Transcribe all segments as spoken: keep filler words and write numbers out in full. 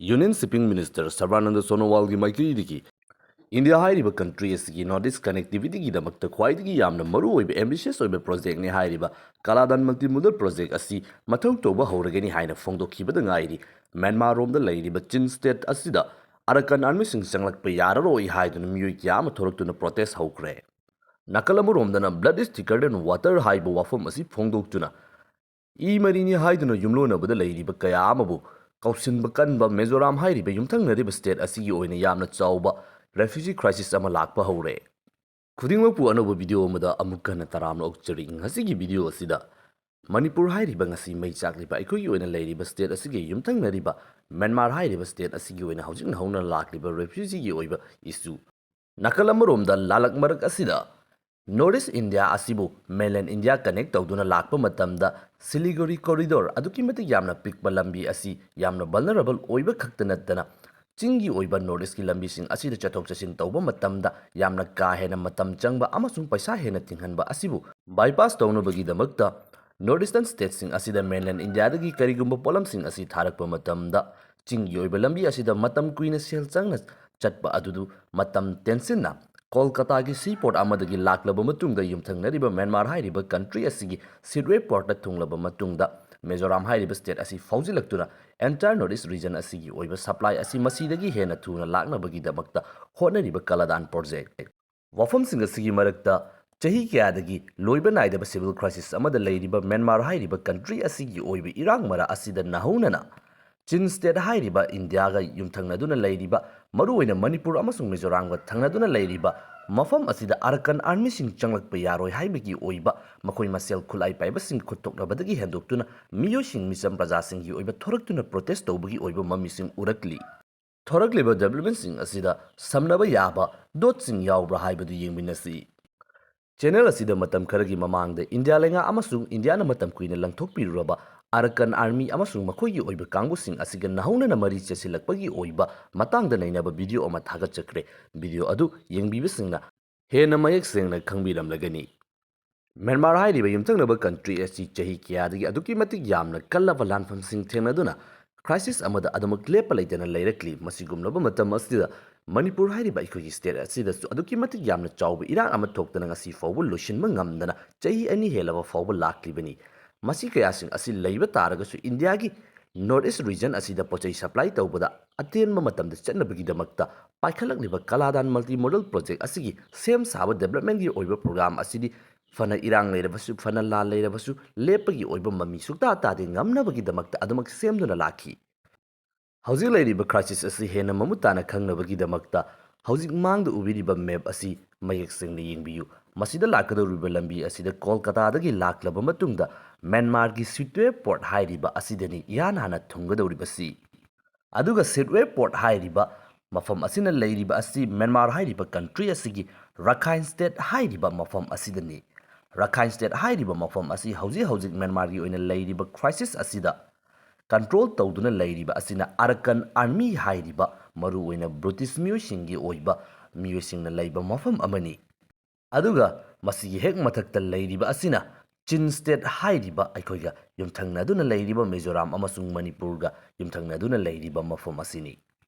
Union Shipping Minister Sarbananda Sonowalꯒꯤ ꯃꯥꯏꯀꯩꯗꯒꯤ India ꯍꯥꯏꯔꯤꯕ country ꯑꯁꯤꯒꯤ North East connectivityꯒꯤꯗꯃꯛꯇ ꯈ꯭ꯋꯥꯏꯗꯒꯤ ꯌꯥꯝꯅ ꯃꯔꯨꯑꯣꯏꯕ ambitious ꯑꯣꯏꯕ projectꯅꯤ ꯍꯥꯏꯔꯤꯕ Kaladan Multimodal Project ꯑꯁꯤ ꯃꯊꯧ ꯇꯧꯕ ꯍꯧꯔꯒꯅꯤ ꯍꯥꯏꯅ ꯐꯣꯡꯗꯣꯛꯈꯤꯕꯗ ꯉꯥꯏꯔꯤ꯫ ꯃ꯭ꯌꯥꯟꯃꯥꯔ ꯔꯣꯝꯗ ꯂꯩꯔꯤꯕ ꯆꯤꯟ state ꯑꯁꯤꯗ Arakan armyꯁꯤꯡ ꯆꯪꯂꯛꯄ ꯌꯥꯔꯔꯣꯏ ꯍꯥꯏꯗꯨꯅ ꯃꯤꯑꯣꯏ ꯀꯌꯥ ꯑꯃ ꯊꯣꯔꯛꯇꯨꯅ protest ꯍꯧꯈ꯭ꯔꯦ꯫ ꯅꯥꯀꯜ ꯑꯃꯔꯣꯝꯗꯅ blood is thicker than water ꯍꯥꯏꯕ ꯋꯥꯐꯝ ꯑꯁꯤ ꯐꯣꯡꯗꯣꯛꯇꯨꯅ ꯏ ꯃꯔꯤꯅꯤ ꯍꯥꯏꯗꯨꯅ ꯌꯨꯝꯂꯣꯟꯅꯕꯗ ꯂꯩꯔꯤꯕ ꯀꯌꯥ ꯑꯃꯕꯨ ꯀꯧꯁꯤꯟꯕ ꯀꯟꯕ ꯃꯤꯖꯣꯔꯥꯝ ꯍꯥꯏꯔꯤꯕ ꯌꯨꯝꯊꯪꯅꯔꯤꯕ state ꯑꯁꯤꯒꯤ ꯑꯣꯏꯅ ꯌꯥꯝꯅ ꯆꯥꯎꯕ refugee crisis ꯑꯃ ꯂꯥꯛꯄ ꯍꯧꯔꯦ꯫ ꯈꯨꯗꯤꯡꯃꯛꯄꯨ ꯑꯅꯧꯕ video ꯑꯃꯗ ꯑꯃꯨꯛ ꯍꯟꯅ ꯇꯔꯥꯝꯅ ꯑꯣꯛꯆꯔꯤ꯫ ꯉꯁꯤꯒꯤ video ꯑꯁꯤꯗ ꯃꯅꯤꯄꯨꯔ ꯍꯥꯏꯔꯤꯕ ꯉꯁꯤ ꯃꯩ ꯆꯥꯛꯂꯤꯕ ꯑꯩꯈꯣꯏꯒꯤ ꯑꯣꯏꯅ ꯂꯩꯔꯤꯕ state ꯑꯁꯤꯒ ꯌꯨꯝꯊꯪꯅꯔꯤꯕ ꯃ꯭ꯌꯥꯟꯃꯥꯔ ꯍꯥꯏꯔꯤꯕ state ꯑꯁꯤꯒꯤ ꯑꯣꯏꯅ ꯍꯧꯖꯤꯛ ꯅꯧꯍꯧꯅ ꯂꯥꯛꯂꯤꯕ refugeeꯒꯤ ꯑꯣꯏꯕ issue, ꯅꯥꯀꯜ ꯑꯃꯔꯣꯝꯗ ꯂꯥꯂꯛ ꯃꯔꯛ ꯑꯁꯤꯗ North East India ꯑꯁꯤꯕꯨ mainland India connect ꯇꯧꯗꯨꯅ ꯂꯥꯛꯄ ꯃꯇꯝꯗ Siliguri corridor ꯑꯗꯨꯛꯀꯤ ꯃꯇꯤꯛ ꯌꯥꯝꯅ ꯄꯤꯛꯄ ꯂꯝꯕꯤ ꯑꯁꯤ ꯌꯥꯝꯅ vulnerable ꯑꯣꯏꯕ ꯈꯛꯇ ꯅꯠꯇꯅ ꯆꯤꯡꯒꯤ ꯑꯣꯏꯕ North Eastꯀꯤ ꯂꯝꯕꯤꯁꯤꯡ ꯑꯁꯤꯗ ꯆꯠꯊꯣꯛ ꯆꯠꯁꯤꯟ ꯇꯧꯕ ꯃꯇꯝꯗ ꯌꯥꯝꯅ ꯀꯥ ꯍꯦꯟꯅ ꯃꯇꯝ ꯆꯪꯕ ꯑꯃꯁꯨꯡ ꯄꯩꯁꯥ ꯍꯦꯟꯅ ꯇꯤꯡꯍꯟꯕ ꯑꯁꯤꯕꯨ bypass ꯇꯧꯅꯕꯒꯤꯗꯃꯛꯇ North Eastern stateꯁꯤꯡ ꯑꯁꯤꯗ mainland Indiaꯗꯒꯤ ꯀꯔꯤꯒꯨꯝꯕ ꯄꯣꯠꯂꯝꯁꯤꯡ ꯑꯁꯤ ꯊꯥꯔꯛꯄ ꯃꯇꯝꯗ ꯆꯤꯡꯒꯤ ꯑꯣꯏꯕ ꯂꯝꯕꯤ ꯑꯁꯤꯗ ꯃꯇꯝ ꯀꯨꯏꯅ ꯁꯦꯜ ꯆꯪꯅ ꯆꯠꯄ ꯑꯗꯨꯗꯨ ꯃꯇꯝ ꯇꯦꯟꯁꯤꯟꯅ ꯀꯣꯜꯀꯇꯥꯒꯤ seaport ꯑꯃꯗꯒꯤ ꯂꯥꯛꯂꯕ ꯃꯇꯨꯡꯗ ꯌꯨꯝꯊꯪꯅꯔꯤꯕ ꯃ꯭ꯌꯥꯟꯃꯥꯔ ꯍꯥꯏꯔꯤꯕ country ꯑꯁꯤꯒꯤ seaway portꯇ ꯊꯨꯡꯂꯕ ꯃꯇꯨꯡꯗ ꯃꯤꯖꯣꯔꯥꯝ ꯍꯥꯏꯔꯤꯕ state ꯑꯁꯤ ꯐꯥꯎꯖꯤꯜꯂꯛꯇꯨꯅ entire North East region ꯑꯁꯤꯒꯤ ꯑꯣꯏꯕ supply ꯑꯁꯤ ꯃꯁꯤꯗꯒꯤ ꯍꯦꯟꯅ ꯊꯨꯅ ꯂꯥꯛꯅꯕꯒꯤꯗꯃꯛꯇ ꯍꯣꯠꯅꯔꯤꯕ Kaladan project꯫ ꯋꯥꯐꯝꯁꯤꯡ ꯑꯁꯤꯒꯤ ꯃꯔꯛꯇ ꯆꯍꯤ ꯀꯌꯥꯗꯒꯤ ꯂꯣꯏꯕ ꯅꯥꯏꯗꯕ civil crisis ꯑꯃꯗ ꯂꯩꯔꯤꯕ ꯃ꯭ꯌꯥꯟꯃꯥꯔ ꯍꯥꯏꯔꯤꯕ country ꯑꯁꯤꯒꯤ ꯑꯣꯏꯕ ꯏꯔꯥꯡ ꯃꯔꯥ ꯑꯁꯤꯗ ꯅꯧꯍꯧꯅꯅ ꯆꯤꯟ state ꯍꯥꯏꯔꯤꯕ ꯏꯟꯗꯤꯌꯥꯒ ꯌꯨꯝꯊꯪꯅꯗꯨꯅ ꯂꯩꯔꯤꯕ, ꯃꯔꯨꯑꯣꯏꯅ ꯃꯅꯤꯄꯨꯔ ꯑꯃꯁꯨꯡ ꯃꯤꯖꯣꯔꯥꯝꯒ ꯊꯪꯅꯗꯨꯅ ꯂꯩꯔꯤꯕ ꯃꯐꯝ ꯑꯁꯤꯗ Arakan armyꯁꯤꯡ ꯆꯪꯂꯛꯄ ꯌꯥꯔꯣꯏ ꯍꯥꯏꯕꯒꯤ ꯑꯣꯏꯕ ꯃꯈꯣꯏ ꯃꯁꯦꯜ ꯈꯨꯠꯂꯥꯏ ꯄꯥꯏꯕꯁꯤꯡ ꯈꯨꯠ ꯊꯣꯛꯅꯕꯗꯒꯤ ꯍꯦꯟꯗꯣꯛꯇꯨꯅ ꯃꯤꯑꯣꯏꯁꯤꯡ, ꯃꯤꯆꯝ ꯄ꯭ꯔꯖꯥꯁꯤꯡꯒꯤ ꯑꯣꯏꯕ ꯊꯣꯔꯛꯇꯨꯅ protest ꯇꯧꯕꯒꯤ ꯑꯣꯏꯕ ꯃꯃꯤꯁꯤꯡ ꯎꯔꯛꯂꯤ꯫ ꯊꯣꯔꯛꯂꯤꯕ developmentꯁꯤꯡ ꯑꯁꯤꯗ ꯁꯝꯅꯕ ꯌꯥꯕ dotꯁꯤꯡ ꯌꯥꯎꯕ꯭ꯔꯥ ꯍꯥꯏꯕꯗꯨ ꯌꯦꯡꯃꯤꯟꯅꯁꯤ꯫ Channel ꯑꯁꯤꯗ ꯃꯇꯝ ꯈꯔꯒꯤ ꯃꯃꯥꯡꯗ ꯏꯟꯗꯤꯌꯥ ꯂꯩꯉꯥꯛ ꯑꯃꯁꯨꯡ ꯏꯟꯗꯤꯌꯥꯅ ꯃꯇꯝ ꯀꯨꯏꯅ ꯂꯪꯊꯣꯛꯄꯤꯔꯨꯔꯕ Arakan army ꯑꯃꯁꯨꯡ ꯃꯈꯣꯏꯒꯤ ꯑꯣꯏꯕ ꯀꯥꯡꯕꯨꯁꯤꯡ ꯑꯁꯤꯒ ꯅꯧꯍꯧꯅꯅ ꯃꯔꯤ ꯆꯦꯁꯤꯜꯂꯛꯄꯒꯤ ꯑꯣꯏꯕ ꯃꯇꯥꯡꯗ ꯅꯩꯅꯕ video ꯑꯃ ꯊꯥꯒꯠꯆꯈ꯭ꯔꯦ꯫ Video ꯑꯗꯨ ꯌꯦꯡꯕꯤꯕꯁꯤꯡꯅ ꯍꯦꯟꯅ ꯃꯌꯦꯛ ꯁꯦꯡꯅ ꯈꯪꯕꯤꯔꯝꯂꯒꯅꯤ꯫ ꯃ꯭ꯌꯥꯟꯃꯥꯔ ꯍꯥꯏꯔꯤꯕ ꯌꯨꯝꯊꯪꯅꯕ country ꯑꯁꯤ ꯆꯍꯤ ꯀꯌꯥꯗꯒꯤ ꯑꯗꯨꯛꯀꯤ ꯃꯇꯤꯛ ꯌꯥꯝꯅ ꯀꯜꯂꯕ ꯂꯥꯟꯐꯝꯁꯤꯡ ꯊꯦꯡꯅꯗꯨꯅ ꯀ꯭ꯔꯥꯏꯁꯤꯁ ꯑꯃꯗ ꯑꯗꯨꯃꯛ ꯂꯦꯞꯄ ꯂꯩꯇꯅ ꯂꯩꯔꯛꯂꯤ꯫ ꯃꯁꯤꯒꯨꯝꯂꯕ ꯃꯇꯝ ꯑꯁꯤꯗ ꯃꯅꯤꯄꯨꯔ ꯍꯥꯏꯔꯤꯕ ꯑꯩꯈꯣꯏꯒꯤ ꯁ꯭ꯇꯦꯠ ꯑꯁꯤꯗꯁꯨ ꯑꯗꯨꯛꯀꯤ ꯃꯇꯤꯛ ꯌꯥꯝꯅ ꯆꯥꯎꯕ ꯏꯔꯥꯡ ꯑꯃ ꯊꯣꯛꯇꯅ ꯉꯁꯤ ꯐꯥꯎꯕ ꯂꯣꯏꯁꯤꯟꯕ ꯉꯝꯗꯅ ꯆꯍꯤ ꯑꯅꯤ ꯍꯦꯜꯂꯕ ꯐꯥꯎꯕ ꯂꯥꯛꯂꯤꯕꯅꯤ꯫ ꯃꯁꯤ ꯀꯌꯥꯁꯤꯡ ꯑꯁꯤ ꯂꯩꯕ ꯇꯥꯔꯒꯁꯨ ꯏꯟꯗꯤꯌꯥꯒꯤ ꯅꯣꯔꯠ ꯏꯁ ꯔꯤꯖꯟ ꯑꯁꯤꯗ ꯄꯣꯠꯆꯩ ꯁꯄ꯭ꯂꯥꯏ ꯇꯧꯕꯗ ꯑꯇꯦꯟꯕ ꯃꯇꯝꯗ ꯆꯠꯅꯕꯒꯤꯗꯃꯛꯇ ꯄꯥꯏꯈꯠꯂꯛꯂꯤꯕ ꯀꯂꯥꯗꯥꯟ ꯃꯜꯇꯤ ꯃꯣꯗꯦꯜ ꯄ꯭ꯔꯣꯖꯦꯛ ꯑꯁꯤꯒꯤ ꯁꯦꯝ ꯁꯥꯕ ꯗꯦꯕꯂꯞꯃꯦꯟꯒꯤ ꯑꯣꯏꯕ ꯄ꯭ꯔꯣꯒ꯭ꯔꯥꯝ ꯑꯁꯤꯗꯤ ꯐꯅ ꯏꯔꯥꯡ ꯂꯩꯔꯕꯁꯨ, ꯐꯅ ꯂꯥꯟ ꯂꯩꯔꯕꯁꯨ, ꯂꯦꯞꯄꯒꯤ ꯑꯣꯏꯕ ꯃꯃꯤ ꯁꯨꯛꯇꯥ ꯇꯥꯗꯦ ꯉꯝꯅꯕꯒꯤꯗꯃꯛꯇ ꯑꯗꯨꯃꯛ ꯁꯦꯝꯗꯨꯅ ꯂꯥꯛꯈꯤ꯫ ꯍꯧꯖꯤꯛ ꯂꯩꯔꯤꯕ ꯀ꯭ꯔꯥꯏꯁꯤꯁ ꯑꯁꯤ ꯍꯦꯟꯅ ꯃꯃꯨꯠ ꯇꯥꯅ ꯈꯪꯅꯕꯒꯤꯗꯃꯛꯇ ꯍꯧꯖꯤꯛ ꯃꯥꯡꯗ ꯎꯕꯤꯔꯤꯕ ꯃꯦꯞ ꯑꯁꯤ ꯃꯌꯦꯛ ꯁꯦꯡꯅ ꯌꯦꯡꯕꯤꯌꯨ꯫ ꯃꯁꯤꯗ ꯂꯥꯛꯀꯗꯧꯔꯤꯕ ꯂꯝꯕꯤ ꯑꯁꯤꯗ ꯀꯣꯜꯀꯇꯥꯗꯒꯤ ꯂꯥꯛꯂꯕ ꯃꯇꯨꯡꯗ ꯃ꯭ꯌꯥꯟꯃꯥꯔꯒꯤ ꯁꯤꯇ꯭ꯋꯦ ꯄꯣꯔꯠ ꯍꯥꯏꯔꯤꯕ ꯑꯁꯤꯗꯅꯤ ꯏꯍꯥꯟ ꯍꯥꯟꯅ ꯊꯨꯡꯒꯗꯧꯔꯤꯕꯁꯤ꯫ ꯑꯗꯨꯒ ꯁꯤꯇ꯭ꯋꯦ ꯄꯣꯔꯠ ꯍꯥꯏꯔꯤꯕ ꯃꯐꯝ ꯑꯁꯤꯅ ꯂꯩꯔꯤꯕ ꯑꯁꯤ ꯃ꯭ꯌꯥꯟꯃꯥꯔ ꯍꯥꯏꯔꯤꯕ ꯀꯟꯇ꯭ꯔꯤ ꯑꯁꯤꯒꯤ ꯔꯈꯥꯏꯟ ꯁ꯭ꯇꯦꯠ ꯍꯥꯏꯔꯤꯕ ꯃꯐꯝ ꯑꯁꯤꯗꯅꯤ꯫ ꯔꯈꯥꯏꯟ ꯁ꯭ꯇꯦꯠ ꯍꯥꯏꯔꯤꯕ ꯃꯐꯝ ꯑꯁꯤ ꯍꯧꯖꯤꯛ ꯍꯧꯖꯤꯛ ꯃ꯭ꯌꯥꯟꯃꯥꯔꯒꯤ ꯑꯣꯏꯅ ꯂꯩꯔꯤꯕ ꯀ꯭ꯔꯥꯏꯁꯤꯁ ꯑꯁꯤꯗ ꯀꯟꯇ꯭ꯔꯣꯜ ꯇꯧꯗꯨꯅ ꯂꯩꯔꯤꯕ ꯑꯁꯤꯅ ꯑꯔꯀꯟ ꯑꯥꯔꯃꯤ ꯍꯥꯏꯔꯤꯕ ꯃꯔꯨꯑꯣꯏꯅ ꯕ꯭ꯔꯤꯇꯤꯁ ꯃꯤꯑꯣꯏꯁꯤꯡꯒꯤ ꯑꯣꯏꯕ ꯃꯤꯑꯣꯏꯁꯤꯡꯅ ꯂꯩꯕ ꯃꯐꯝ ꯑꯃꯅꯤ꯫ ꯑꯗꯨꯒ ꯃꯁꯤꯒꯤ ꯍꯦꯛ ꯃꯊꯛꯇ ꯂꯩꯔꯤꯕ ꯑꯁꯤꯅ ꯆꯤꯟ ꯁ꯭ꯇꯦꯠ ꯍꯥꯏꯔꯤꯕ ꯑꯩꯈꯣꯏꯒ ꯌꯨꯝꯊꯪꯅꯗꯨꯅ ꯂꯩꯔꯤꯕ ꯃꯤꯖꯣꯔꯥꯝ ꯑꯃꯁꯨꯡ ꯃꯅꯤꯄꯨꯔꯒ ꯌꯨꯝꯊꯪꯅꯗꯨꯅ ꯂꯩꯔꯤꯕ ꯃꯐꯝ ꯑꯁꯤꯅꯤ꯫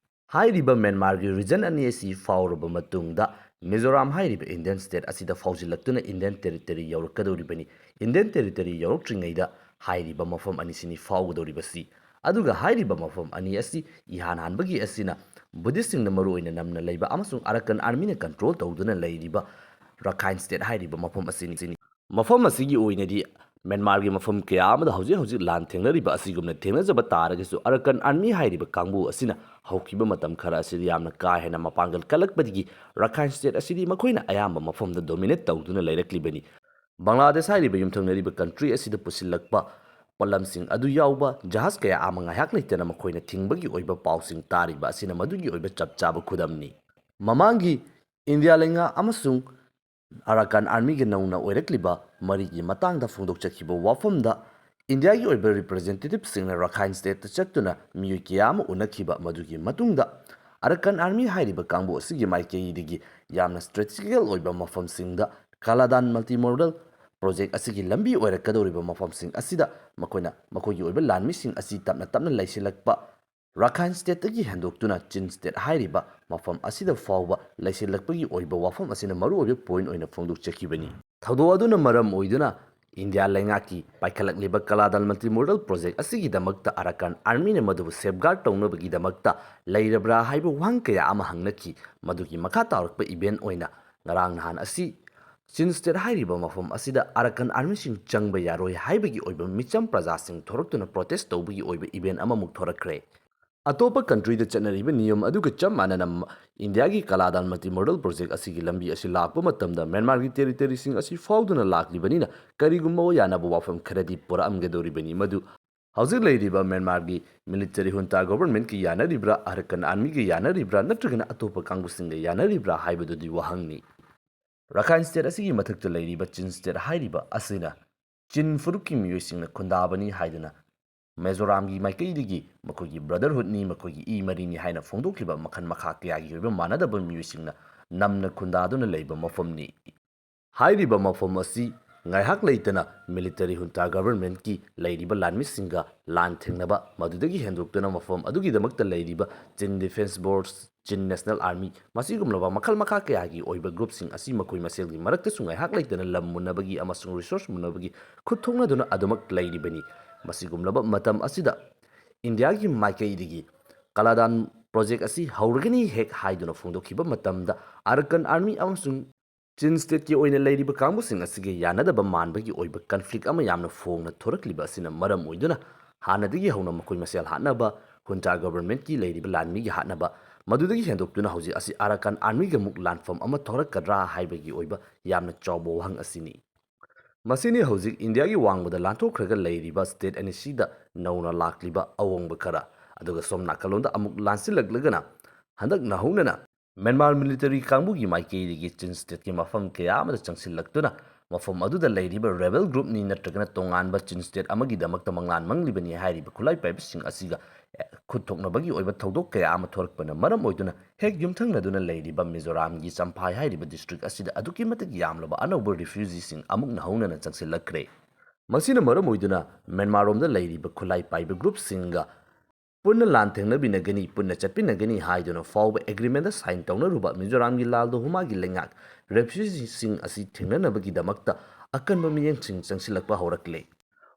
ꯍꯥꯏꯔꯤꯕ ꯃ꯭ꯌꯥꯟꯃꯥꯔꯒꯤ ꯔꯤꯖꯟ ꯑꯅꯤ ꯑꯁꯤ ꯐꯥꯎꯔꯕ ꯃꯇꯨꯡꯗ ꯃꯤꯖꯣꯔꯥꯝ ꯍꯥꯏꯔꯤꯕ ꯏꯟꯗꯤꯌꯟ ꯁ꯭ꯇꯦꯠ ꯑꯁꯤꯗ ꯐꯥꯎꯖꯤꯜꯂꯛꯇꯨꯅ ꯏꯟꯗꯤꯌꯟ ꯇꯦꯔꯤꯇꯣꯔꯤ ꯌꯧꯔꯛꯀꯗꯧꯔꯤꯕꯅꯤ꯫ ꯏꯟꯗꯤꯌꯟ ꯇꯦꯔꯤꯇꯣꯔꯤ ꯌꯧꯔꯛꯇ꯭ꯔꯤꯉꯩꯗ ꯍꯥꯏꯔꯤꯕ ꯃꯐꯝ ꯑꯅꯤꯁꯤꯅꯤ ꯐꯥꯎꯒꯗꯧꯔꯤꯕꯁꯤ꯫ ꯑꯗꯨꯒ ꯍꯥꯏꯔꯤꯕ ꯃꯐꯝ ꯑꯅꯤ ꯑꯁꯤ ꯏꯍꯥꯟ ꯍꯥꯟꯕꯒꯤ ꯑꯁꯤꯅ ꯕꯨꯙꯤꯁꯁꯤꯡꯅ ꯃꯔꯨꯑꯣꯏꯅ ꯅꯝꯅ ꯂꯩꯕ ꯑꯃꯁꯨꯡ ꯑꯔꯀꯟ ꯑꯥꯔꯃꯤꯅ ꯀꯟꯇ꯭ꯔꯣꯜ ꯇꯧꯗꯨꯅ ꯂꯩꯔꯤꯕ ꯔꯈꯥꯏꯟ ꯁ꯭ꯇꯦꯠ ꯍꯥꯏꯔꯤꯕ ꯃꯐꯝ ꯑꯁꯤꯅꯤ꯫ ꯃꯐꯝ ꯑꯁꯤꯒꯤ ꯑꯣꯏꯅꯗꯤ ꯃ꯭ꯌꯥꯟꯃꯥꯔꯒꯤ ꯃꯐꯝ ꯀꯌꯥ ꯑꯃꯗ ꯍꯧꯖꯤꯛ ꯍꯧꯖꯤꯛ ꯂꯥꯟ ꯊꯦꯡꯅꯔꯤꯕ ꯑꯁꯤꯒꯨꯝꯅ ꯊꯦꯡꯅꯖꯕ ꯇꯥꯔꯒꯁꯨ ꯑꯔꯀꯟ ꯑꯥꯔꯃꯤ ꯍꯥꯏꯔꯤꯕ ꯀꯥꯡꯕꯨ ꯑꯁꯤꯅ ꯍꯧꯈꯤꯕ ꯃꯇꯝ ꯈꯔ ꯑꯁꯤꯗ ꯌꯥꯝꯅ ꯀꯥ ꯍꯦꯟꯅ ꯃꯄꯥꯡꯒꯜ ꯀꯜꯂꯛꯄꯗꯒꯤ ꯔꯈꯥꯏꯟ ꯁ꯭ꯇꯦꯠ ꯑꯁꯤꯗꯤ ꯃꯈꯣꯏꯅ ꯑꯌꯥꯝꯕ ꯃꯐꯝꯗ ꯗꯣꯃꯤꯅꯦꯠ ꯇꯧꯗꯨꯅ ꯂꯩꯔꯛꯂꯤꯕꯅꯤ꯫ ꯕꯪꯒ꯭ꯂꯥꯗꯦꯁ ꯍꯥꯏꯔꯤꯕ ꯌꯨꯝꯊꯪꯅꯔꯤꯕ ꯀꯟꯇ꯭ꯔꯤ ꯑꯁꯤꯗ ꯄꯨꯁꯤꯜꯂꯛꯄ ꯄꯣꯠꯂꯝꯁꯤꯡ ꯑꯗꯨ ꯌꯥꯎꯕ ꯖꯍꯥꯖ ꯀꯌꯥ ꯑꯃ ꯉꯥꯏꯍꯥꯛ ꯂꯩꯇꯅ ꯃꯈꯣꯏꯅ ꯊꯤꯡꯕꯒꯤ ꯑꯣꯏꯕ ꯄꯥꯎꯁꯤꯡ ꯇꯥꯔꯤꯕ ꯑꯁꯤꯅ ꯃꯗꯨꯒꯤ ꯑꯣꯏꯕ ꯆꯞ ꯆꯥꯕ ꯈꯨꯗꯝꯅꯤ꯫ ꯃꯃꯥꯡꯒꯤ ꯏꯟꯗꯤꯌꯥ ꯂꯩꯉꯥꯛ ꯑꯃꯁꯨꯡ ꯑꯔꯥꯀꯥꯟ ꯑꯥꯔꯃꯤꯒ ꯅꯧꯅ ꯑꯣꯏꯔꯛꯂꯤꯕ ꯃꯔꯤꯒꯤ ꯃꯇꯥꯡꯗ ꯐꯣꯡꯗꯣꯛꯆꯈꯤꯕ ꯋꯥꯐꯝꯗ ꯏꯟꯗꯤꯌꯥꯒꯤ ꯑꯣꯏꯕ ꯔꯤꯄ꯭ꯔꯖꯦꯟꯇꯦꯇꯤꯚꯁꯤꯡꯅ ꯔꯈꯥꯏꯟ ꯁ꯭ꯇꯦꯠꯇ ꯆꯠꯇꯨꯅ ꯃꯤꯑꯣꯏ ꯀꯌꯥ ꯑꯃ ꯎꯅꯈꯤꯕ, ꯃꯗꯨꯒꯤ ꯃꯇꯨꯡꯗ ꯑꯔꯥꯀꯥꯟ ꯑꯥꯔꯃꯤ ꯍꯥꯏꯔꯤꯕ ꯀꯥꯡꯕꯨ ꯑꯁꯤꯒꯤ ꯃꯥꯏꯀꯩꯗꯒꯤ ꯌꯥꯝꯅ ꯁ꯭ꯇ꯭ꯔꯦꯇꯤꯖꯤꯀꯦꯜ ꯑꯣꯏꯕ ꯃꯐꯝꯁꯤꯡꯗ ꯀꯥꯂꯥꯗꯥꯟ ꯃꯜꯇꯤ ꯃꯣꯗꯦꯜ ꯄ꯭ꯔꯣꯖꯦꯛ ꯑꯁꯤꯒꯤ ꯂꯝꯕꯤ ꯑꯣꯏꯔꯛꯀꯗꯧꯔꯤꯕ ꯃꯐꯝꯁꯤꯡ ꯑꯁꯤꯗ ꯃꯈꯣꯏꯅ ꯃꯈꯣꯏꯒꯤ ꯑꯣꯏꯕ ꯂꯥꯟꯃꯤꯁꯤꯡ ꯑꯁꯤ ꯇꯞꯅ ꯇꯞꯅ ꯂꯩꯁꯤꯜꯂꯛꯄ, ꯔꯥꯈꯥꯏꯟ ꯁ꯭ꯇꯦꯠꯇꯒꯤ ꯍꯦꯟꯗꯣꯛꯇꯨꯅ ꯆꯤꯟ ꯁ꯭ꯇꯦꯠ ꯍꯥꯏꯔꯤꯕ ꯃꯐꯝ ꯑꯁꯤꯗ ꯐꯥꯎꯕ ꯂꯩꯁꯤꯜꯂꯛꯄꯒꯤ ꯑꯣꯏꯕ ꯋꯥꯐꯝ ꯑꯁꯤꯅ ꯃꯔꯨꯑꯣꯏꯕ ꯄꯣꯏꯟꯠ ꯑꯣꯏꯅ ꯐꯣꯡꯗꯣꯛꯆꯈꯤꯕꯅꯤ꯫ ꯊꯧꯗꯣꯛ ꯑꯗꯨꯅ ꯃꯔꯝ ꯑꯣꯏꯗꯨꯅ ꯏꯟꯗꯤꯌꯥ ꯂꯩꯉꯥꯛꯀꯤ ꯄꯥꯏꯈꯠꯂꯛꯂꯤꯕ ꯀꯂꯥꯗꯥꯟ ꯃꯜꯇꯤꯃꯣꯗꯦꯜ ꯄ꯭ꯔꯣꯖꯦꯛ ꯑꯁꯤꯒꯤꯗꯃꯛꯇ ꯑꯔꯥꯀꯥꯟ ꯑꯥꯔꯃꯤꯅ ꯃꯗꯨꯕꯨ ꯁꯦꯐꯒꯥꯔꯗ ꯇꯧꯅꯕꯒꯤꯗꯃꯛꯇ ꯂꯩꯔꯕ꯭ꯔꯥ ꯍꯥꯏꯕ ꯋꯥꯍꯪ ꯀꯌꯥ ꯑꯃ ꯍꯪꯅꯈꯤ꯫ ꯃꯗꯨꯒꯤ ꯃꯈꯥ ꯇꯥꯔꯛꯄ ꯏꯚꯦꯟꯠ ꯑꯣꯏꯅ ꯉꯔꯥꯡ ꯅꯍꯥꯟ ꯑꯁꯤ ꯆꯤꯟ ꯁ꯭ꯇꯦꯠ ꯍꯥꯏꯔꯤꯕ ꯃꯐꯝ ꯑꯁꯤꯗ ꯑꯔꯥꯀꯥꯟ ꯑꯥꯔꯃꯤꯁꯤꯡ ꯆꯪꯕ ꯌꯥꯔꯣꯏ ꯍꯥꯏꯕꯒꯤ ꯑꯣꯏꯕ ꯃꯤꯆꯝ ꯄ꯭ꯔꯖꯥꯁꯤꯡ ꯊꯣꯔꯛꯇꯨꯅ ꯄ꯭ꯔꯣꯇꯦꯁ ꯇꯧꯕꯒꯤ ꯑꯣꯏꯕ ꯏꯚꯦꯟꯠ ꯑꯃꯃꯨꯛ ꯊꯣꯔꯛꯈ꯭ꯔꯦ꯫ ꯑꯇꯣꯞꯄ ꯀꯟꯇ꯭ꯔꯤꯗ ꯆꯠꯅꯔꯤꯕ ꯅꯤꯌꯝ ꯑꯗꯨꯒ ꯆꯞ ꯃꯥꯟꯅꯅ ꯃ-, ꯏꯟꯗꯤꯌꯥꯒꯤ ꯀꯂꯥꯗꯥꯟ ꯃꯜꯇꯤꯃꯣꯗꯦꯜ ꯄ꯭ꯔꯣꯖꯦꯛ ꯑꯁꯤꯒꯤ ꯂꯝꯕꯤ ꯑꯁꯤ ꯂꯥꯛꯄ ꯃꯇꯝꯗ ꯃ꯭ꯌꯥꯟꯃꯥꯔꯒꯤ ꯇꯦꯔꯤꯇꯣꯔꯤꯁꯤꯡ ꯑꯁꯤ ꯐꯥꯎꯗꯨꯅ ꯂꯥꯛꯂꯤꯕꯅꯤꯅ ꯀꯔꯤꯒꯨꯝꯕ ꯌꯥꯅꯕ ꯋꯥꯐꯝ ꯈꯔꯗꯤ ꯄꯨꯔꯛꯑꯝꯒꯗꯧꯔꯤꯕꯅꯤ꯫ ꯃꯗꯨ ꯍꯧꯖꯤꯛ ꯂꯩꯔꯤꯕ ꯃ꯭ꯌꯥꯟꯃꯥꯔꯒꯤ ꯃꯤꯂꯤꯇꯔꯤ ꯍꯨꯟꯇꯥ ꯒꯣꯚꯔꯟꯃꯦꯟꯠꯀ ꯌꯥꯅꯔꯤꯕ꯭ꯔꯥ, ꯑꯔꯥꯀꯥꯟ ꯑꯥꯔꯃꯤꯒ ꯌꯥꯅꯔꯤꯕ꯭ꯔꯥ, ꯅꯠꯇ꯭ꯔꯒꯅ ꯑꯇꯣꯞꯄ ꯀꯥꯡꯕꯨꯁꯤꯡꯒ ꯌꯥꯅꯔꯤꯕ꯭ꯔꯥ ꯍꯥꯏꯕꯗꯨꯗꯤ ꯋꯥꯍꯪꯅꯤ꯫ ꯔꯥꯈꯥꯏꯟ ꯁ꯭ꯇꯦꯠ ꯑꯁꯤꯒꯤ ꯃꯊꯛꯇ ꯂꯩꯔꯤꯕ ꯆꯤꯟ ꯁ꯭ꯇꯦꯠ ꯍꯥꯏꯔꯤꯕ ꯑꯁꯤꯅ ꯆꯤꯟ ꯐꯨꯔꯨꯞꯀꯤ ꯃꯤꯑꯣꯏꯁꯤꯡꯅ ꯈꯨꯟꯗꯥꯕꯅꯤ ꯍꯥꯏꯗꯨꯅ ꯃꯤꯖꯣꯔꯥꯝꯒꯤ ꯃꯥꯏꯀꯩꯗꯒꯤ ꯃꯈꯣꯏꯒꯤ ꯕ꯭ꯔꯗꯔꯍꯨꯗꯅꯤ, ꯃꯈꯣꯏꯒꯤ ꯏ ꯃꯔꯤꯅꯤ ꯍꯥꯏꯅ ꯐꯣꯡꯗꯣꯛꯂꯤꯕ ꯃꯈꯜ ꯃꯈꯥ ꯀꯌꯥꯒꯤ ꯑꯣꯏꯕ ꯃꯥꯟꯅꯗꯕ ꯃꯤꯑꯣꯏꯁꯤꯡꯅ ꯅꯝꯅ ꯈꯨꯟꯗꯥꯗꯨꯅ ꯂꯩꯕ ꯃꯐꯝꯅꯤ꯫ ꯍꯥꯏꯔꯤꯕ ꯃꯐꯝ ꯑꯁꯤ ꯉꯥꯏꯍꯥꯛ ꯂꯩꯇꯅ ꯃꯤꯂꯤꯇꯔꯤ ꯍꯨꯟꯇꯥ ꯒꯚꯔꯟꯃꯦꯟꯠꯀꯤ ꯂꯩꯔꯤꯕ ꯂꯥꯟꯃꯤꯁꯤꯡꯒ ꯂꯥꯟ ꯊꯦꯡꯅꯕ, ꯃꯗꯨꯗꯒꯤ ꯍꯦꯟꯗꯣꯛꯇꯨꯅ ꯃꯐꯝ ꯑꯗꯨꯒꯤꯗꯃꯛꯇ ꯂꯩꯔꯤꯕ ꯆꯤꯟ ꯗꯤꯐꯦꯟꯁ ꯐꯣꯔꯁ, ꯆꯤꯟ ꯅꯦꯁꯅꯦꯜ ꯑꯥꯔꯃꯤ, ꯃꯁꯤꯒꯨꯝꯂꯕ ꯃꯈꯜ ꯃꯈꯥ ꯀꯌꯥꯒꯤ ꯑꯣꯏꯕ ꯒ꯭ꯔꯨꯞꯁꯤꯡ ꯑꯁꯤ ꯃꯈꯣꯏ ꯃꯁꯦꯜꯒꯤ ꯃꯔꯛꯇꯁꯨ ꯉꯥꯏꯍꯥꯛ ꯂꯩꯇꯅ ꯂꯝ ꯃꯨꯟꯅꯕꯒꯤ ꯑꯃꯁꯨꯡ ꯔꯤꯁꯣꯔꯁ ꯃꯨꯟꯅꯕꯒꯤ ꯈꯨꯠ ꯊꯣꯛꯅꯗꯨꯅ ꯑꯗꯨꯃꯛ ꯂꯩꯔꯤꯕꯅꯤ꯫ ꯃꯁꯤꯒꯨꯝꯂꯕ ꯃꯇꯝ ꯑꯁꯤꯗ ꯏꯟꯗꯤꯌꯥꯒꯤ ꯃꯥꯏꯀꯩꯗꯒꯤ ꯀꯂꯥꯗꯥꯟ ꯄ꯭ꯔꯣꯖꯦꯛ ꯑꯁꯤ ꯍꯧꯔꯒꯅꯤ ꯍꯦꯛ ꯍꯥꯏꯗꯨꯅ ꯐꯣꯡꯗꯣꯛꯈꯤꯕ ꯃꯇꯝꯗ ꯑꯔꯀꯥꯟ ꯑꯥꯔꯃꯤ ꯑꯃꯁꯨꯡ ꯆꯤꯟ ꯁ꯭ꯇꯦꯠꯀꯤ ꯑꯣꯏꯅ ꯂꯩꯔꯤꯕ ꯀꯥꯡꯕꯨꯁꯤꯡ ꯑꯁꯤꯒ ꯌꯥꯅꯗꯕ ꯃꯥꯟꯕꯒꯤ ꯑꯣꯏꯕ ꯀꯟꯐ꯭ꯂꯤꯛ ꯑꯃ ꯌꯥꯝꯅ ꯐꯣꯡꯅ ꯊꯣꯔꯛꯂꯤꯕ ꯑꯁꯤꯅ ꯃꯔꯝ ꯑꯣꯏꯗꯨꯅ ꯍꯥꯟꯅꯗꯒꯤ ꯍꯧꯅ ꯃꯈꯣꯏ ꯃꯁꯦꯜ ꯍꯥꯠꯅꯕ, ꯍꯨꯟꯇꯥ ꯒꯚꯔꯟꯃꯦꯟꯠꯀꯤ ꯂꯩꯔꯤꯕ ꯂꯥꯟꯃꯤꯒꯤ ꯍꯥꯠꯅꯕ, ꯃꯗꯨꯗꯒꯤ ꯍꯦꯟꯗꯣꯛꯇꯨꯅ ꯍꯧꯖꯤꯛ ꯑꯁꯤ ꯑꯔꯥꯀꯥꯟ ꯑꯥꯔꯃꯤꯒ ꯑꯃꯨꯛ ꯂꯥꯟꯐꯝ ꯑꯃ ꯊꯣꯔꯛꯀꯗ꯭ꯔꯥ ꯍꯥꯏꯕꯒꯤ ꯑꯣꯏꯕ ꯌꯥꯝꯅ ꯆꯥꯎꯕ ꯋꯥꯍꯪ ꯑꯁꯤꯅꯤ꯫ ꯃꯁꯤꯅꯤ ꯍꯧꯖꯤꯛ ꯏꯟꯗꯤꯌꯥꯒꯤ ꯋꯥꯡꯃꯗ ꯂꯥꯟꯊꯣꯛꯈ꯭ꯔꯒ ꯂꯩꯔꯤꯕ ꯁ꯭ꯇꯦꯠ ꯑꯅꯤꯁꯤꯗ ꯅꯧꯅ ꯂꯥꯛꯂꯤꯕ ꯑꯑꯣꯡꯕ ꯈꯔ꯫ ꯑꯗꯨꯒ ꯁꯣꯝ ꯅꯥꯀꯜꯂꯣꯝꯗ ꯑꯃꯨꯛ ꯂꯥꯟꯁꯤꯜꯂꯛꯂꯒꯅ ꯍꯟꯗꯛ ꯅꯧꯍꯧꯅꯅ ꯃ꯭ꯌꯥꯟꯃꯥꯔ ꯃꯤꯂꯤꯇꯔꯤ ꯀꯥꯡꯕꯨꯒꯤ ꯃꯥꯏꯀꯩꯗꯒꯤ ꯆꯤꯟ ꯁ꯭ꯇꯦꯠꯀꯤ ꯃꯐꯝ ꯀꯌꯥ ꯑꯃꯗ ꯆꯪꯁꯤꯜꯂꯛꯇꯨꯅ ꯃꯐꯝ ꯑꯗꯨꯗ ꯂꯩꯔꯤꯕ ꯔꯦꯕꯦꯜ ꯒ꯭ꯔꯨꯞꯅꯤ ꯅꯠꯇ꯭ꯔꯒꯅ ꯇꯣꯉꯥꯟꯕ ꯆꯤꯟ ꯁ꯭ꯇꯦꯠ ꯑꯃꯒꯤꯗꯃꯛꯇ ꯃꯪꯂꯥꯟ ꯃꯪꯂꯤꯕꯅꯤ ꯍꯥꯏꯔꯤꯕ ꯈꯨꯠꯂꯥꯏ ꯄꯥꯏꯕꯁꯤꯡ ꯑꯁꯤꯒ, ꯑꯦ, ꯈꯨꯠ ꯊꯣꯛꯅꯕꯒꯤ ꯑꯣꯏꯕ ꯊꯧꯗꯣꯛ ꯀꯌꯥ ꯑꯃ ꯊꯣꯔꯛꯄꯅ ꯃꯔꯝ ꯑꯣꯏꯗꯨꯅ ꯍꯦꯛ ꯌꯨꯝꯊꯪꯅꯗꯨꯅ ꯂꯩꯔꯤꯕ ꯃꯤꯖꯣꯔꯥꯝꯒꯤ ꯆꯝꯐꯥꯏ ꯍꯥꯏꯔꯤꯕ ꯗꯤꯁꯇ꯭ꯔꯤꯛ ꯑꯁꯤꯗ ꯑꯗꯨꯛꯀꯤ ꯃꯇꯤꯛ ꯌꯥꯝꯂꯕ ꯑꯅꯧꯕ ꯔꯤꯐ꯭ꯌꯨꯖꯤꯁꯤꯡ ꯑꯃꯨꯛ ꯅꯧꯍꯧꯅꯅ ꯆꯪꯁꯤꯜꯂꯛꯈ꯭ꯔꯦ꯫ ꯃꯁꯤꯅ ꯃꯔꯝ ꯑꯣꯏꯗꯨꯅ ꯃ꯭ꯌꯥꯟꯃꯥꯔꯔꯣꯝꯗ ꯂꯩꯔꯤꯕ ꯈꯨꯠꯂꯥꯏ ꯄꯥꯏꯕ ꯒ꯭ꯔꯨꯞꯁꯤꯡꯒ ꯄꯨꯟꯅ ꯂꯥꯟ ꯊꯦꯡꯅꯕꯤꯅꯒꯅꯤ, ꯄꯨꯟꯅ ꯆꯠꯄꯤꯅꯒꯅꯤ ꯍꯥꯏꯗꯨꯅ ꯐꯥꯎꯕ ꯑꯦꯒ꯭ꯔꯤꯃꯦꯟꯗ ꯁꯥꯏꯟ ꯇꯧꯅꯔꯨꯕ ꯃꯤꯖꯣꯔꯥꯝꯒꯤ ꯂꯥꯜꯗꯣꯍꯨꯃꯥꯒꯤ ꯂꯩꯉꯥꯛ ꯔꯦꯐ꯭ꯌꯨꯖꯤꯁꯤꯡ ꯑꯁꯤ ꯊꯦꯡꯅꯅꯕꯒꯤꯗꯃꯛꯇ ꯑꯀꯟꯕ ꯃꯤꯠꯌꯦꯡꯁꯤꯡ ꯆꯪꯁꯤꯜꯂꯛꯄ ꯍꯧꯔꯛꯂꯦ꯫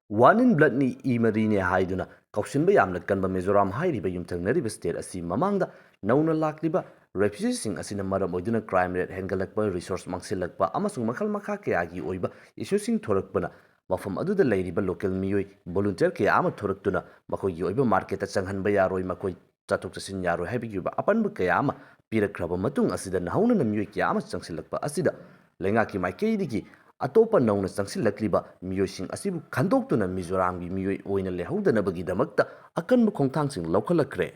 ꯋꯥꯟ ꯏꯟ ꯕ꯭ꯂꯠꯅꯤ, ꯏ ꯃꯔꯤꯅꯦ ꯍꯥꯏꯗꯨꯅ ꯀꯧꯁꯤꯟꯕ ꯌꯥꯝꯅ ꯀꯟꯕ ꯃꯤꯖꯣꯔꯥꯝ ꯍꯥꯏꯔꯤꯕ ꯌꯨꯝꯊꯪꯅꯔꯤꯕ ꯁ꯭ꯇꯦꯠ ꯑꯁꯤ ꯃꯃꯥꯡꯗ ꯅꯧꯅ ꯂꯥꯛꯂꯤꯕ ꯔꯦꯐ꯭ꯌꯨꯖꯤꯁꯤꯡ ꯑꯁꯤꯅ ꯃꯔꯝ ꯑꯣꯏꯗꯨꯅ ꯀ꯭ꯔꯥꯏꯝ ꯔꯦꯠ ꯍꯦꯟꯒꯠꯂꯛꯄ, ꯔꯤꯁꯣꯔꯁ ꯃꯥꯡꯁꯤꯜꯂꯛꯄ ꯑꯃꯁꯨꯡ ꯃꯈꯜ ꯃꯈꯥ ꯀꯌꯥꯒꯤ ꯑꯣꯏꯕ ꯏꯁꯨꯁꯤꯡ ꯊꯣꯔꯛꯄꯅ ꯃꯐꯝ ꯑꯗꯨꯗ ꯂꯩꯔꯤꯕ ꯂꯣꯀꯦꯜ ꯃꯤꯑꯣꯏ ꯚꯣꯂꯨꯟꯇꯤꯌꯔ ꯀꯌꯥ ꯑꯃ ꯊꯣꯔꯛꯇꯨꯅ ꯃꯈꯣꯏꯒꯤ ꯑꯣꯏꯕ ꯃꯥꯔꯀꯦꯠꯇ ꯆꯪꯍꯟꯕ ꯌꯥꯔꯣꯏ, ꯃꯈꯣꯏ ꯆꯠꯊꯣꯛ ꯆꯠꯁꯤꯟ ꯌꯥꯔꯣꯏ ꯍꯥꯏꯕꯒꯤ ꯑꯣꯏꯕ ꯑꯄꯟꯕ ꯀꯌꯥ ꯑꯃ ꯄꯤꯔꯛꯈ꯭ꯔꯕ ꯃꯇꯨꯡ ꯑꯁꯤꯗ ꯅꯧꯍꯧꯅꯅ ꯃꯤꯑꯣꯏ ꯀꯌꯥ ꯑꯃ ꯆꯪꯁꯤꯜꯂꯛꯄ ꯑꯁꯤꯗ ꯂꯩꯉꯥꯛꯀꯤ ꯃꯥꯏꯀꯩꯗꯒꯤ ꯑꯇꯣꯞꯄ ꯅꯧꯅ ꯆꯪꯁꯤꯜꯂꯛꯂꯤꯕ ꯃꯤꯑꯣꯏꯁꯤꯡ ꯑꯁꯤꯕꯨ ꯈꯟꯗꯣꯛꯇꯨꯅ ꯃꯤꯖꯣꯔꯥꯝꯒꯤ ꯃꯤꯑꯣꯏ ꯑꯣꯏꯅ ꯂꯩꯍꯧꯗꯅꯕꯒꯤꯗꯃꯛꯇ ꯑꯀꯟꯕ ꯈꯣꯡꯊꯥꯡꯁꯤꯡ ꯂꯧꯈꯠꯂꯛꯈ꯭ꯔꯦ꯫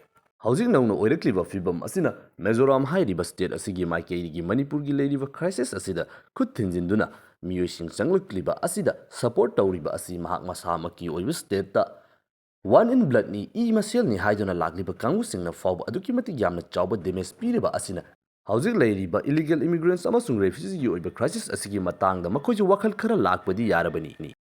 ꯍꯧꯖꯤꯛ ꯅꯧꯅ ꯑꯣꯏꯔꯛꯂꯤꯕ ꯐꯤꯕꯝ ꯑꯁꯤꯅ ꯃꯤꯖꯣꯔꯥꯝ ꯍꯥꯏꯔꯤꯕ ꯁ꯭ꯇꯦꯠ ꯑꯁꯤꯒꯤ ꯃꯥꯏꯀꯩꯗꯒꯤ ꯃꯅꯤꯄꯨꯔꯒꯤ ꯂꯩꯔꯤꯕ ꯀ꯭ꯔꯥꯏꯁꯤꯁ ꯑꯁꯤꯗ ꯈꯨꯠ ꯊꯤꯟꯖꯤꯟꯗꯨꯅ ꯃꯤꯑꯣꯏꯁꯤꯡ ꯆꯪꯂꯛꯂꯤꯕ ꯑꯁꯤꯗ ꯁꯄꯣꯔꯠ ꯇꯧꯔꯤꯕ ꯑꯁꯤ ꯃꯍꯥꯛ ꯃꯁꯥꯃꯛꯀꯤ ꯑꯣꯏꯕ ꯁ꯭ꯇꯦꯠꯇ ꯋꯥꯟ ꯏꯟ ꯕ꯭ꯂꯠꯅꯤ, ꯏ ꯃꯁꯦꯜꯅꯤ ꯍꯥꯏꯗꯨꯅ ꯂꯥꯛꯂꯤꯕ ꯀꯥꯡꯕꯨꯁꯤꯡꯅ ꯐꯥꯎꯕ ꯑꯗꯨꯛꯀꯤ ꯃꯇꯤꯛ ꯌꯥꯝꯅ ꯆꯥꯎꯕ ꯗꯦꯃꯦꯖ ꯄꯤꯔꯤꯕ ꯑꯁꯤꯅ ꯍꯧꯖꯤꯛ ꯂꯩꯔꯤꯕ ꯏꯂꯤꯒꯦꯜ ꯏꯃꯤꯒ꯭ꯔꯦꯟꯠꯁ ꯑꯃꯁꯨꯡ ꯔꯦꯐ꯭ꯌꯨꯖꯤꯒꯤ ꯑꯣꯏꯕ ꯀ꯭ꯔꯥꯏꯁꯤꯁ ꯑꯁꯤꯒꯤ ꯃꯇꯥꯡꯗ ꯃꯈꯣꯏꯁꯨ ꯋꯥꯈꯜ ꯈꯔ ꯂꯥꯛꯄꯗꯤ ꯌꯥꯔꯕꯅꯤ꯫